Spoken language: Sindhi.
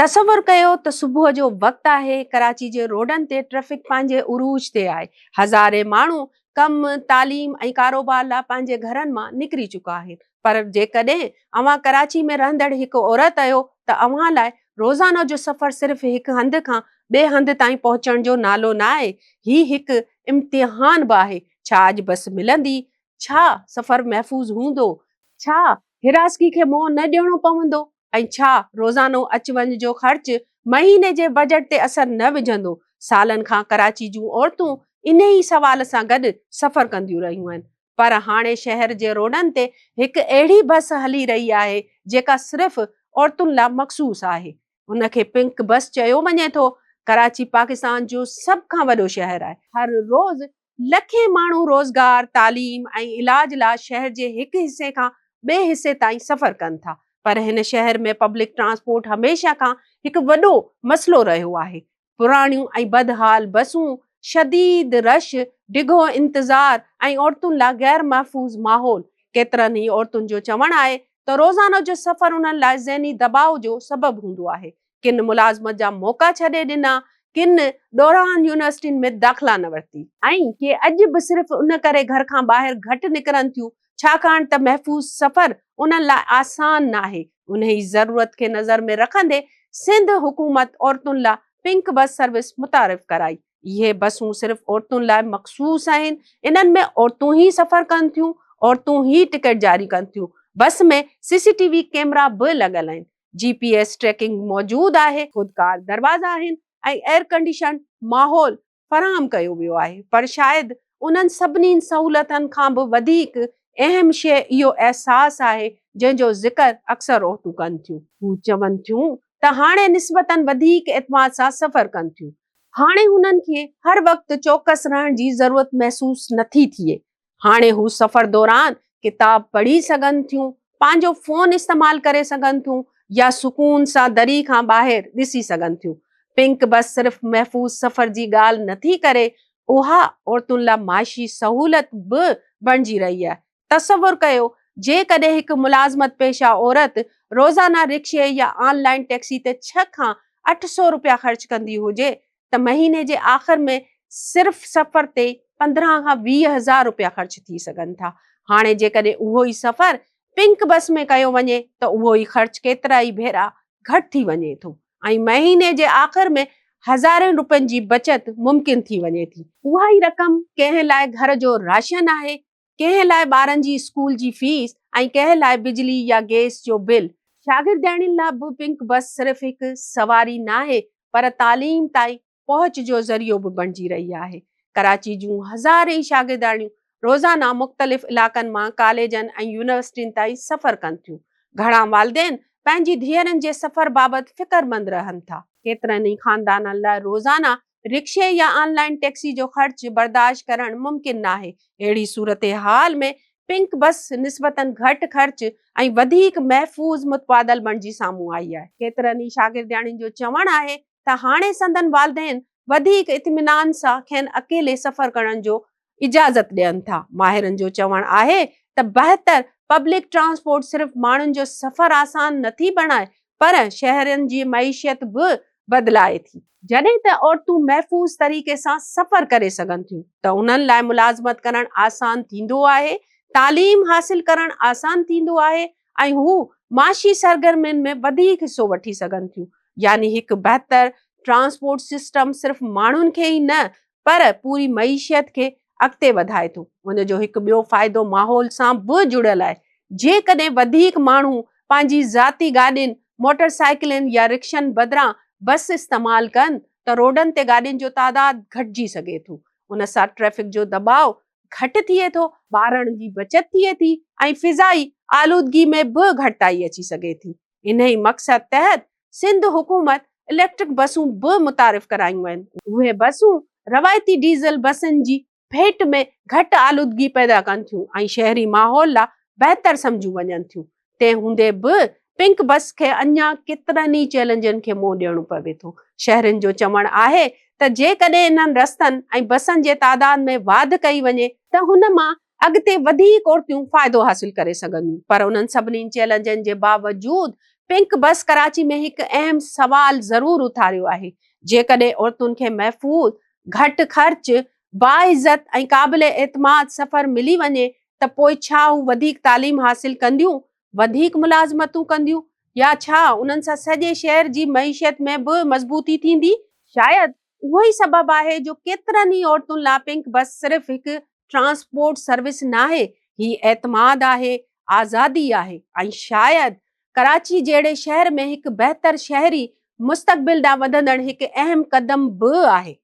تصور ڪيو ته صبح جو وقت آهي، ڪراچي جي روڊن تي ٽريفڪ پنهنجي عروج تي آهي، هزارين ماڻهو ڪم، تعليم ۽ ڪاروبار لاء پنهنجي گهرن مان نڪري چڪا آهن، پر جيڪڏهن اوهان ڪراچي ۾ رهندڙ هڪ عورت آهيو ته اوهان لاء روزانو جو سفر صرف هڪ هنڌ کان ٻئي هنڌ تائين پهچڻ جو نالو ناهي، هي هڪ امتحان به آهي، ڇا اڄ بس ملندي؟ ڇا سفر محفوظ هوندو؟ ڇا هراسگي کي منهن نه ڏيڻو پوندو؟ ۽ ڇا روزانو اچ وڃ جو خرچ مهيني جي بجيٽ تي اثر نه وجهندو؟ سالن کان ڪراچي جون عورتون انهي ئي سوال سان گڏ سفر ڪنديون رهيون آهن. پر هاڻي شهر جي روڊن تي هڪ اهڙي بس هلي رهي آهي جيڪا صرف عورتن لا مخصوص آهي. ان کي پنڪ بس چيو وڃي ٿو. ڪراچي پاڪستان جو سڀ کان وڏو شهر آهي. هر روز لکين ماڻهو روزگار، تعليم ۽ علاج لا شهر جي هڪ حصي کان ٻئي حصي تائين سفر ڪن ٿا پر هن شهر ۾ پبلڪ ٽرانسپورٽ هميشه کان هڪ وڏو مسئلو رهيو آهي. پراڻيون ۽ بدحال بسون، شديد رش، ڊگهو انتظار ۽ عورتن لا غير محفوظ ماحول. ڪيترن ئي عورتن جو چوڻ آهي ته روزانو جو سفر انهن لاء ذهني دٻاء جو سبب هوندو آهي. ڪن ملازمت جا موقعا ڇڏي ڏنا، ڪن ڏورانهن يونيورسٽين ۾ داخلا نه ورتي. ۽ ڪي اڄ به صرف ان ڪري گهر کان ٻاهر گهٽ نڪرن ٿيون، ڇاڪاڻ ته محفوظ سفر انهن لاء آسان ناهي. انهي ضرورت کي نظر ۾ رکندي سنڌ حڪومت عورتن لاء پنڪ بس سروس متعارف ڪرائي. اهي بسون صرف عورتن لاء مخصوص آهن، انهن ۾ عورتون ئي سفر ڪن ٿيون، عورتون ئي ٽڪيٽ جاري ڪن ٿيون. بس ۾ سي سي ٽي وي ڪيمرا به لڳل آهن. جي پي ايس ٽريڪنگ موجود آهي، خودڪار دروازا آهن ۽ ايئر ڪنڊيشنڊ ماحول فراهم ڪيو ويو آهي پر شايد انهن سڀني سهولتن کان به وڌيڪ اهم شيء اهو احساس آهي جنهن جو ذڪر اڪثر عورتون ڪن ٿيون. هو چون ٿيون ته هاڻي نسبتاً وڌيڪ اعتماد سان سفر ڪن ٿيون. هاڻي هنن کي هر وقت چوڪس رهڻ جي ضرورت محسوس نٿي ٿئي. هاڻي هو سفر دوران ڪتاب پڙهي سگهن ٿيون، پنهنجو فون استعمال ڪري سگهن ٿيون يا سڪون سان دري کان ٻاهر ڏسي سگهن ٿيون. پنڪ بس صرف محفوظ سفر جي ڳالهه نٿي ڪري، اها عورتن لا معاشي سهولت به بڻجي رهي آهي. تصور ڪيو، جيڪڏهن هڪ ملازمت پيشه عورت روزانه رڪشي يا آن لائين ٽيڪسي تي ڇهه کان 800 رپيا خرچ ڪندي هجي ته مهيني جي آخر ۾ صرف سفر تي 15 کان 20 هزار رپيا خرچ ٿي سگهن ٿا. هاڻي جيڪڏهن اهو ئي سفر پنڪ بس ۾ ڪيو وڃي ته اهو ئي خرچ ڪيترائي ڀيرا گهٽ ٿي وڃي ٿو ۽ مهيني جي آخر ۾ هزارين رپين جي بچت ممڪن ٿي وڃي ٿي. اها ئي رقم ڪنهن لاء گهر جو راشن آهي، ڪنهن لاء ٻارن جي اسڪول جي فيس ۽ ڪنهن لاء بجلي يا گئس جو بل. شاگردياڻين لاء به پنڪ بس صرف هڪ سواري ناهي پر تعليم تائين پهچ جو ذريعو به بڻجي رهي آهي. ڪراچي جون هزارين شاگردياڻيون روزانه مختلف علائقن مان ڪاليجن ۽ يونيورسٽين تائين سفر ڪن ٿيون. گهڻا والدين پنهنجي ڌيئرن جي سفر بابت فڪرمند رهن ٿا. ڪيترن ئي خاندانن لاء روزانه رڪشي يا آن لائين ٽيڪسي جو خرچ برداشت ڪرڻ ممڪن ناهي. اهڙي صورتحال ۾ پنڪ بس نسبتاً گهٽ خرچ ۽ وڌيڪ محفوظ متبادل بڻجي سامهون آئي آهي. ڪيترن ئي شاگردياڻين جو چوڻ آهي ته هاڻي سندن والدين وڌيڪ اطمينان سان کين اڪيلي سفر ڪرڻ جو اجازت ڏين ٿا. ماهرن جو چوڻ آهي ته بهتر پبلڪ ٽرانسپورٽ صرف ماڻهن جو سفر آسان نٿي بڻائي پر شهرين جي معيشت به بدلائي ٿي. جڏهن ته عورتون محفوظ طريقي سان سفر ڪري سگهن ٿيون ته انهن لاء ملازمت ڪرڻ آسان ٿيندو آهي، تعليم حاصل ڪرڻ آسان ٿيندو آهي ۽ هو معاشي سرگرمين ۾ وڌيڪ حصو وٺي سگهن ٿيون. يعني هڪ بهتر ٽرانسپورٽ سسٽم صرف ماڻهن کي ئي نه پر پوري معيشت کي اڳتي وڌائي ٿو. ان جو هڪ ٻيو فائدو ماحول سان به جڙيل آهي. جيڪڏهن وڌيڪ ماڻهو پنهنجي ذاتي گاڏين، موٽر سائيڪلن يا رڪشن بدران بس استعمال ڪن ته روڊن تي گاڏين جو تعداد گهٽجي سگهي ٿو. ان سان ٽريفڪ جو دٻاء گهٽ ٿئي ٿو، ٻارڻ جي بچت ٿئي ٿي ۽ فضائي آلودگي ۾ به گهٽتائي اچي سگهي ٿي. انهي مقصد تحت سنڌ حڪومت اليڪٽرڪ بسون به متعارف ڪرايون آهن. اهي بسون روايتي ڊيزل بسن جي ڀيٽ ۾ گهٽ آلودگي پيدا ڪن ٿيون ۽ شهري ماحول لا بهتر سمجهيون وڃن ٿيون. تنهن هوندي به پنڪ بس کي اڃا ڪيترن ئي چئلينجن کي منهن ڏيڻو پوي ٿو. شهرين جو چوڻ آهي ته جيڪڏهن انهن رستن ۽ بسن جي تعداد ۾ واڌ ڪئي وڃي ته هن مان اڳتي وڌيڪ عورتون فائدو حاصل ڪري سگهنديون پر انهن سڀني چئلينجن جي باوجود پنڪ بس ڪراچي ۾ هڪ اهم سوال ضرور اٿاريو آهي. جيڪڏهن عورتن کي محفوظ، گهٽ خرچ، باعزت ۽ قابل اعتماد سفر ملي وڃي ته پوء ڇا هو وڌيڪ تعليم حاصل ڪنديون، وڌيڪ ملازمتون ڪنديون يا ڇا انهن سان سڄي شهر جي معيشت ۾ به مضبوطي ٿيندي؟ شايد اهو ئي سبب آهي جو ڪيترن ئي عورتن لاء پنڪ بس صرف هڪ ٽرانسپورٽ سروس ناهي، هي اعتماد آهي، آزادي آهي ۽ شايد ڪراچي جهڙي شهر ۾ هڪ بهتر شهري مستقبل ڏانهن وڌندڙ هڪ اهم قدم به آهي.